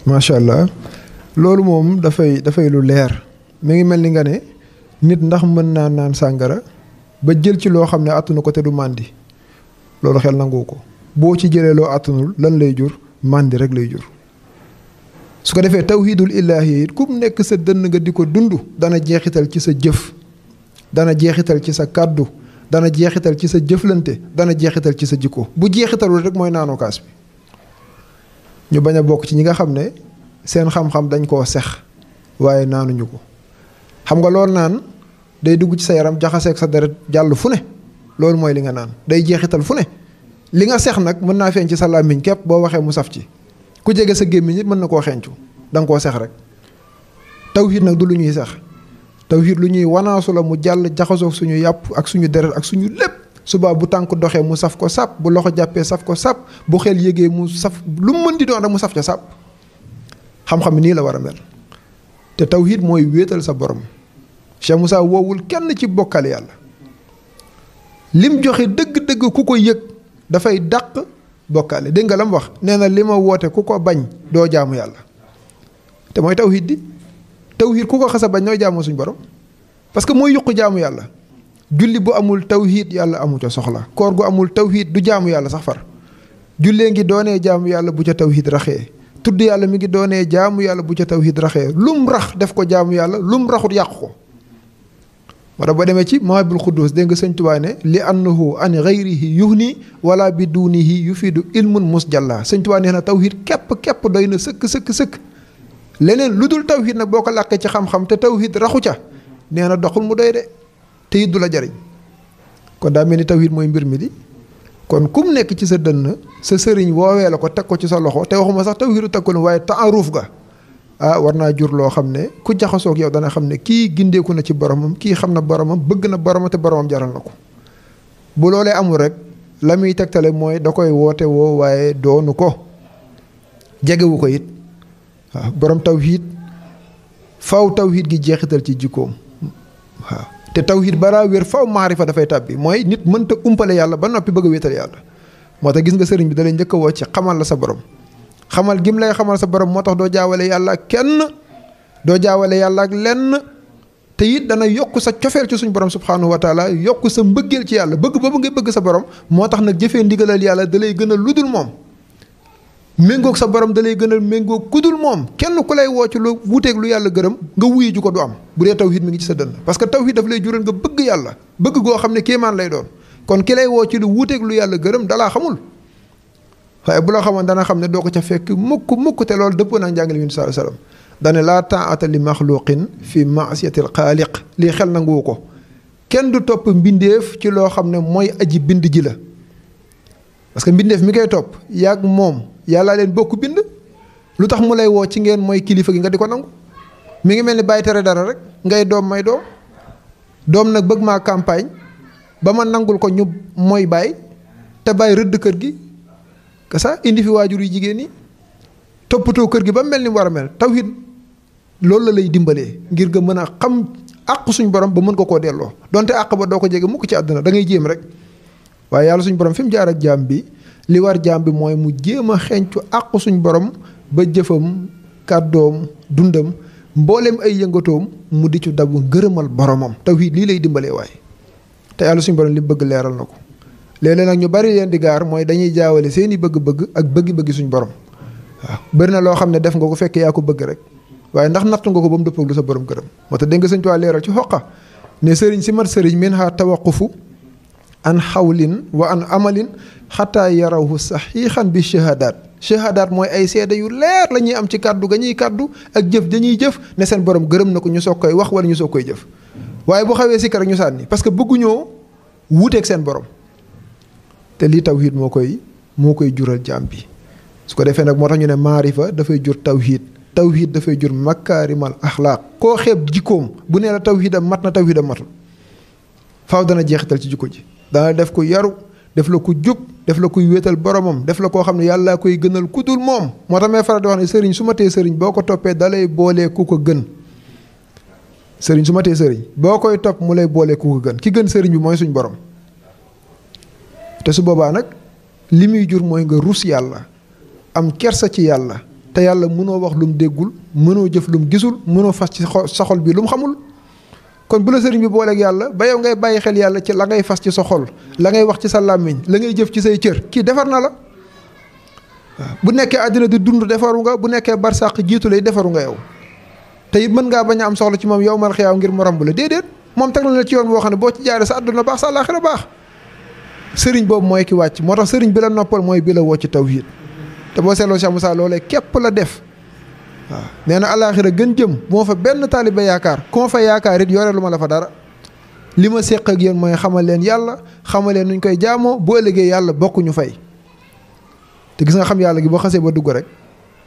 macha allah loolu moom dafay lu leer mi ngi mel ni nga ne nit ndax mën naa naan sàngara ba jël ci loo xam ne attunu ko te du màndi loolu xel nangu ko boo ci jëlee loo attanul lan lay jur màndi rek lay jur. su ko defee tawhidul ilaahi it ku nekk sa dënn nga di ko dund dana jeexital ci sa jëf dana jeexital ci sa kàddu dana jeexital ci sa jëflante dana jeexital ci sa jikko bu jeexitalul rek mooy naanoo kaas bi. ñu bañ a bokk ci ñi nga xam ne seen xam-xam dañ koo sex waaye naanuñu ko xam nga loolu naan day dugg ci sa yaram jaxaseeg sa deret jàll fu ne loolu mooy li nga naan day jeexital fu ne li nga sex nag mën naa feeñ ci sa làmmiñ képp boo waxee mu saf ci ku jege sa gémmiñ it mën na koo xeeñcu da nga koo sex rek. tawhid nag du lu ñuy sex tawhid lu ñuy wanaasu la mu jàll jaxasoog suñu yàpp ak suñu deret ak suñu lépp suba bu tànk doxee mu saf ko sàpp bu loxo jàppee saf ko sàpp bu xel yégee mu saf lu mu mën di doon rek mu saf ca sàpp xam-xam nii la war a mel te tawhid mooy wéetal sa borom. Cheikh Moussa woowul kenn ci bokkal yàlla lim joxe dëgg-dëgg ku ko yëg dafay dàq bokkaale dégg nga la mu wax nee na li ma woote ku ko bañ doo jaamu yàlla te mooy tawhid di tawhid ku ko xasa bañ nooy jaamoo suñu borom parce que mooy yuqu jaamu yàlla. julli bu amul tawhid yàlla amu ca soxla koor gu amul tawhid du jaamu yàlla sax far jullee ngi doonee jaamu yàlla bu ca tawhid raxee tudd yàlla mi ngi doonee jaamu yàlla bu ca tawhid raxee lum rax def ko jaamu yàlla lum raxut yàqu ko. moo tax boo demee ci Mawaahibul Quddus dégg nga Sëñ Tuubaa ne li annahu an ghayrihi yuhni wala bi dunihi yufidu ilmun musjalla Sëñ Tuubaa nee na tawhid képp doy na sëkk leneen lu dul tawhid nag boo ko làkkee ci xam-xam te tawhid raxu ca nee na doxul mu doy de te it du la jariñ kon daa mel ni tawhid mooy mbir mi di kon kum nekk ci sa dënn sa sëriñ woowee la ko teg ko ci sa loxo te waxuma sax tawhidu teg ko waaye taaruf ga war naa jur loo xam ne ku jaxasoog yow dana xam ne kii gindeeku na ci boromam kii xam na boromam bëgg na boromam te boromam jaral na ko bu loolee amul rek la muy tegtale mooy da koy woote woo waaye doonu ko jegewu ko it waaw borom tawhid faw tawhid gi jeexital ci jikkoom waaw te tawhid balaa wér faw maarifa dafay tàbbi mooy nit mënta umpale yàlla ba noppi bëgg a wéetal yàlla moo tax gis nga sëriñ bi da lay njëkk a woo ci xamal la sa borom xamal gim lay xamal sa borom moo tax doo jaawale yàlla ak kenn doo jaawale yàlla ak lenn te it dana yokk sa cofeel ci suñu borom subhanahu wa taala yokk sa mbëggeel ci yàlla bëgg boobu ngay bëgg sa borom moo tax nag jëfee ndigalal yàlla da lay gën a ludul moom méngoog sa borom da lay gën a méngoog kudul moom kenn ku lay woo ci lu wuuteeg lu yàlla gërëm nga wuyu ju ko du am bu dee tawhid mi ngi ci sa dënn parce que tawhid daf lay jural nga bëgg yàlla bëgg goo xam ne kéemaan lay doon kon ki lay woo ci lu wuuteeg lu yàlla gërëm dalaa xamul waaye bu la xamoon dana xam ne doo ko ca fekk mukk te loolu dëppoo naa njàngale bi sallallahu alayhi wasallam dane laa taa'ata li maxluqin fi ma'siyatil xaaliq lii xel nanguwu ko kenn du topp mbindeef ci loo xam ne mooy aji bind ji la parce que mbindeef mi koy topp yàgg moom yàlla leen bokk bind lu tax mu lay woo ci ngeen mooy kilifa gi nga di ko nangu mi ngi mel ni bàyyi tere dara rek ngay doom may doom nag bëgg maa campagne ba ma nangul ko ñu mooy bàyyi te bàyyi rëdd kër gi que ça indi fi waajur yu jigéen ñi toppatoo kër gi ba mel ni war a mel tawhid loolu la lay dimbalee ngir nga mën a xam àq suñ borom ba mën ko koo delloo donte àq ba doo ko jege mukk ci àdduna da ngay jéem rek waaye yàlla suñ borom fi mu jaar ak jaam bi li war jaam bi mooy mu jéem a xencu àq suñ borom ba jëfam kàddoom dundam mboolem ay yëngatoom mu di ci dabu ngërëmal boromam tawhid lii lay dimbalee waaye te yàlla suñ borom li bëgg leeral na ko léeg-léeg nag ñu bari leen di gaar mooy dañuy jaawale seeni bëgg-bëgg ak bëggi-bëggi suñ borom waaw bëri na loo xam ne def nga ko fekkee yaa ko bëgg rek waaye ndax nattu nga ko ba mu dëppoo lu sa borom gërëm moo tax dégg nga sëñ Tuubaa leeral ci xoqa ne sëriñ si mat sëriñ min ha tawaqufu an xawlin wa an amalin xataa yarawu saxiixan bi shahadaat mooy ay seede yu leer la ñuy am ci kàddu ga ñuy kàddu ak jëf dañuy jëf ne seen borom gërëm na ko ñu soog koy wax wala ñu soog koy jëf waaye bu xawee sikka rek ñu sànni parce que bëgguñoo wuuteeg seen borom te lii tawhid moo koy jural jaam bi su ko defee nag moo tax ñu ne maarifa dafay jur tawhid dafay jur makaarimal axlaaq koo xeeb jikkoom bu nee la tawhidam mat na tawhidam matul faaw dana jeexital ci jikko ji dana def ko yaru def la ko jub def la koy wéetal boromam def la koo xam ne yàlla koy gënal ku dul moom moo tax may faral di wax ne sëriñ su ma tee sëriñ boo ko toppee dalay boolee ku ko gën sëriñ su ma tee sëriñ boo koy topp mu lay boolee ku ko gën ki gën sëriñ bi mooy suñ borom te su boobaa nag li muy jur mooy nga rus yàlla am kersa ci yàlla te yàlla mënoo wax lu mu déggul mënoo jëf lu mu gisul mënoo fas ci sa xol bi lu mu xamul. kon bu la sëriñ bi booleeg yàlla ba yow ngay bàyyi xel yàlla ci la ngay fas ci sa xol la ngay wax ci sa làmmiñ la ngay jëf ci say cër kii defar na la. waaw bu nekkee àddina di dund defaru nga bu nekkee barsàq jiitu lay defaru nga yow te it mën ngaa bañ a am soxla ci moom yow mal xiyaaw ngir mu ramb la déedéet moom teg na la ci yoon boo xam ne boo ci jaaree sa àdduna baax sa àllaaxira baax. sëriñ boobu mooy ki wàcc moo tax sëriñ bi la noppal mooy bi la woo ci tawhiid te boo seetloo Cheikh Moussa loolee képp la def waaw nee na àllaaxira gën jëm moo fa benn taalibe yaakaar ku ma fa yaakaar it yore lu ma la fa dara li ma séq ak yéen mooy xamal leen yàlla xamal leen nuñ koy jaamoo bu ëllëgee yàlla bokkuñu fay te gis nga xam yàlla gi boo xasee ba dugg rek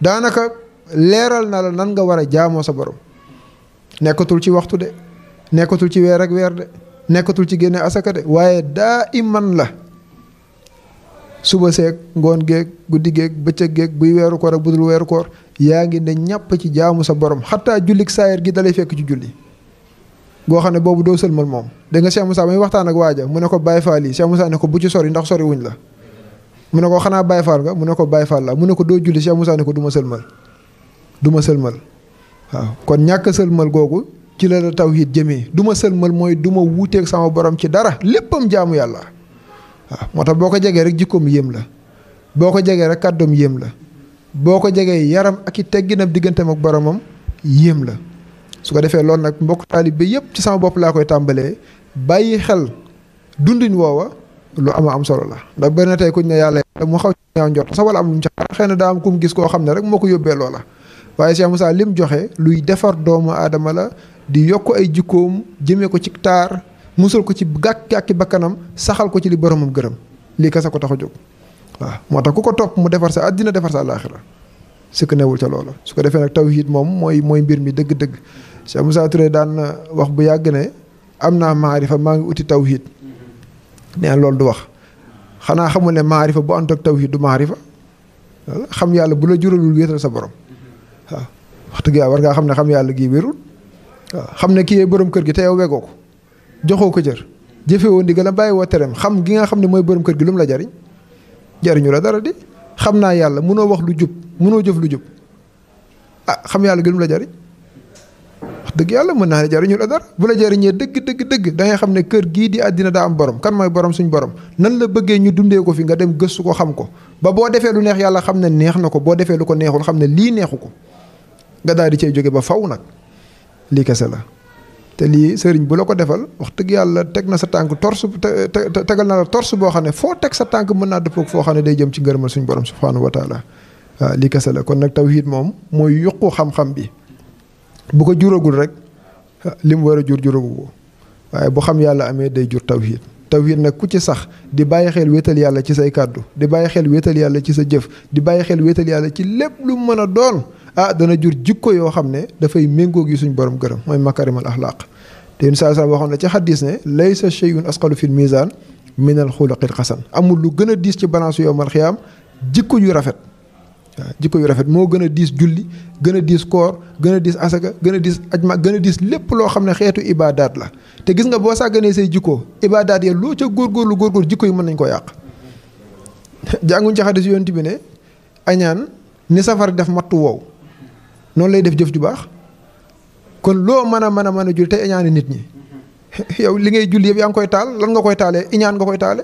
daanaka leeral na la nan nga war a jaamoo sa borom nekkatul ci waxtu de nekkatul ci weer ak weer de nekkatul ci génne asaka de waaye daa iman la suba seeg ngoon géeg guddi géeg bëccëg géeg buy weeru koor ak budul weeru koor yaa ngi ne ñàpp ci jaamu sa borom xataa jullik saayir gi dalay fekk ci julli goo xam ne boobu doo sëlmal moom da nga Cheikh Moussa may waxtaan ak waaja mu ne ko Baye Fall yi Cheikh Moussa ne ko bu ci sori ndax sori wuñ la mu ne ko xanaa Baye Fall nga mu ne ko Baye Fall la mu ne ko doo julli Cheikh Moussa ne ko du ma sëlmal waaw kon ñàkk sëlmal googu ci la tawhiid jëmee du ma sëlmal mooy du ma wuuteeg sama borom ci dara léppam jaamu yàlla waaw moo tax boo ko jegee rek jikkoom yéem la boo ko jegee rek kàddoom yéem la boo ko jegee yaram ak i tegginam digganteem ak boromam yéem la su ko defee loolu nag mbokk taalib bi yëpp ci sama bopp laa koy tàmbalee bàyyi xel dundin woowa lu am solo la ndax bëri na tey kuñ ne yàlla mu xaw ci ñaaw njort sax wala am lu mu ci xaar xëy na daa am ku mu gis koo xam ne rek moo ko yóbbee loola waaye Cheikh Moussa lim joxe luy defar doomu aadama la di yokk ay jikkoom jëmee ko ci taar musal ko ci gàkki bakkanam saxal ko ci li boromam gërëm lii kese ko tax a jóg waaw moo tax ku ko topp mu defar sa àddina defar sa àllaaxira sukk newul ca loola su ko defee nag tawhiid moom mooy mbir mi dëgg-dëgg Cheikh Moussa Touré daan wax bu yàgg ne am naa maarifa maa ngi uti tawhiid nee loolu du wax xanaa xamul ne maarifa bu ànd ak tawhiid du maarifa xam yàlla bu la juralul wéetal sa borom waaw wax dëgg yàlla war ngaa xam ne xam yàlla gii wérul waaw xam ne kii borom kër gi te yow wegoo ko joxoo ko jër jëfe woon ndigal bàyyi woo tereem xam gi nga xam ne mooy borom kër gi lu mu la jariñ jariñu la dara di xam naa yàlla mënoo wax lu jub mënoo jëf lu jub xam yàlla gi lu mu la jariñ wax dëgg yàlla mën naa ne jariñu la dara bu la jariñee dëgg da ngay xam ne kër gii di àddina daa am borom kan mooy borom suñ borom nan la bëggee ñu dundee ko fi nga dem gëstu ko xam ko ba boo defee lu neex yàlla xam ne neex na ko boo defee lu ko neexul xam ne lii neexu ko nga daal di cay jóge ba faw nag lii kese la te lii sëriñ bu la ko defal wax dëgg yàlla teg na sa tànk torse tegal na la torse boo xam ne foo teg sa tànk mën naa dëppoog foo xam ne day jëm ci ngërëmal suñu borom subhaanahu wa taala waaw lii kese la kon nag tawhiid moom mooy yokku xam-xam bi bu ko juragul rek li mu war a juragu ko waaye bu xam yàlla amee day jur tawhiid nag ku ci sax di bàyyi xel wéetal yàlla ci say kàddu di bàyyi xel wéetal yàlla ci sa jëf di bàyyi xel wéetal yàlla ci lépp lu mën a doon dana jur jikko yoo xam ne dafay méngóog yi suñ borom gërëm mooy makarimal axlaaq te yéen saa waxoon na ci xaddis ne laysa shay'un asqalu fil mizaan minal xuluqil xasan amul lu gën a diis ci balance yowmal xiyaam jikko yu rafet waaw jikko yu rafet moo gën a diis julli gën a diis koor gën a diis asaka gën a diis ajma gën a diis lépp loo xam ne xeetu ibaadaat la te gis nga boo sàgganee say jikko ibaadaat ya loo ca góorgóorlu jikko yi mën nañ ko yàq jànguñ ci xaddis yonent bi ne añaan ni safar def mattu wow noonu lay def jëf ju baax kon loo mën a julli tey iñaane nit ñi yow li ngay julli yëpp yaa ngi koy taal lan nga koy taalee iñaan nga koy taale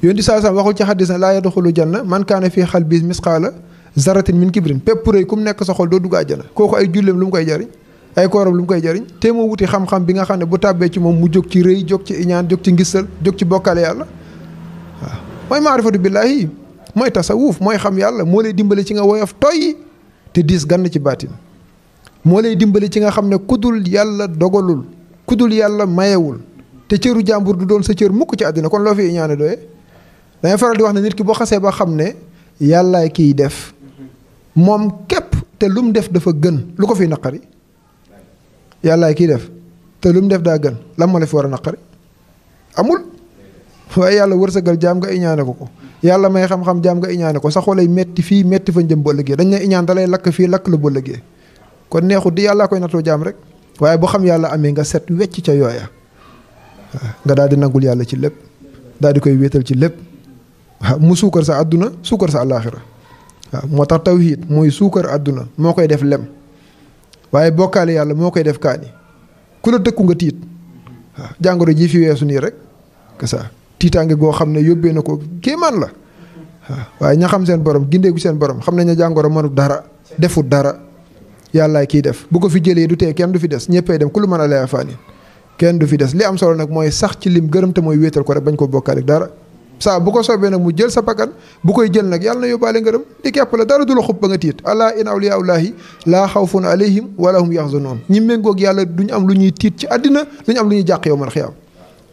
yoon di saa waxul ci xaddis ne laa yadxulu janna man kaana fii qalbihi misqaala zaratin min kibrin pépp rëy ku mu nekk sa xol doo dugg àjjana kooku ay julleem lu mu koy jariñ ay kooram lu mu koy jariñ te moo wuti xam-xam bi nga xam ne bu tàbbee ci moom mu jóg ci rëy jóg ci iñaan jóg ci ngistal jóg ci bokkaale yàlla waaw mooy maarifatu billaahi mooy tasawuf mooy xam yàlla moo lay dimbale ci nga woyof toy te diis gann ci baatin moo lay dimbali ci nga xam ne kudul yàlla dogalul kudul yàlla mayewul te cëru jàmbur du doon sa cër mukk ci àddina kon loo fi ñaane doye dangay faral di wax ne nit ki boo xasee ba xam ne yàllaay kiy def moom képp te lu mu def dafa gën lu ko fi naqari yàllaay kiy def te lu mu def daa gën lan moo la fi war a naqari amul waaye yàlla wërsëgal jaam nga iñaane ko yàlla may xam-xam jaam nga iñaane ko sa xolay metti fii metti fa njëm bu ëllëgee dañ ne iñaan da lay lakk fii lakk la bu ëllëgee kon neexut di yàllaa koy nattoo jaam rek waaye boo xam yàlla amee nga set wecc ca yooya waaw nga daal di nangul yàlla ci lépp daal di koy wéetal ci lépp waaw mu suukar sa àdduna suukar sa àllaaxira waaw moo tax tawhid mooy suukar àdduna moo koy def lem waaye bokkaale yàlla moo koy def kaani ku la tëkku nga tiit waaw jàngoro ji fi weesu nii rek que ça tiitaange goo xam ne yóbbee na ko kéemaan la waaw waaye ña xam seen borom gindeeku seen borom xam nañ ne jàngoro mënut dara defut dara yàllaay kiy def bu ko fi jëlee du tee kenn du fi des ñëppay dem ku lu mën a lay faani kenn du fi des li am solo nag mooy sax ci lim gërëm te mooy wéetal ko rek bañ ko bokkaale dara saa bu ko soobee nag mu jël sa bakkan bu koy jël nag yàlla na yóbbaale ngërëm di kepp la dara du la xub ba nga tiit alaa in awliyaullahi laa xawfun alayhim wala hum yaxzanoon ñi méngoog yàlla duñu am lu ñuy tiit ci àddina duñu am lu ñuy jàq yow man xiyaam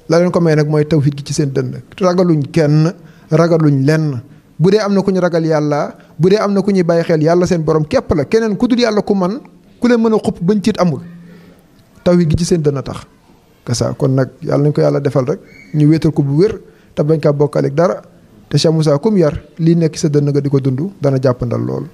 la leen ko may nag mooy tawhid gi ci seen dënn ragaluñ kenn ragaluñ lenn bu dee am na ku ñu ragal yàlla bu dee am na ku ñuy bàyyi xel yàlla seen borom képp la keneen ku dul yàlla ku man ku leen mën a xupp bañ tiit amul tawhid gi ci seen dënn tax kasa kon nag yàlla nañ ko yàlla defal rek ñu wéetal ko bu wér te bañ kaa bokkaaleeg dara te Cheikh Moussa kum yar lii nekk sa dënn nga di ko dund dana jàppandal lool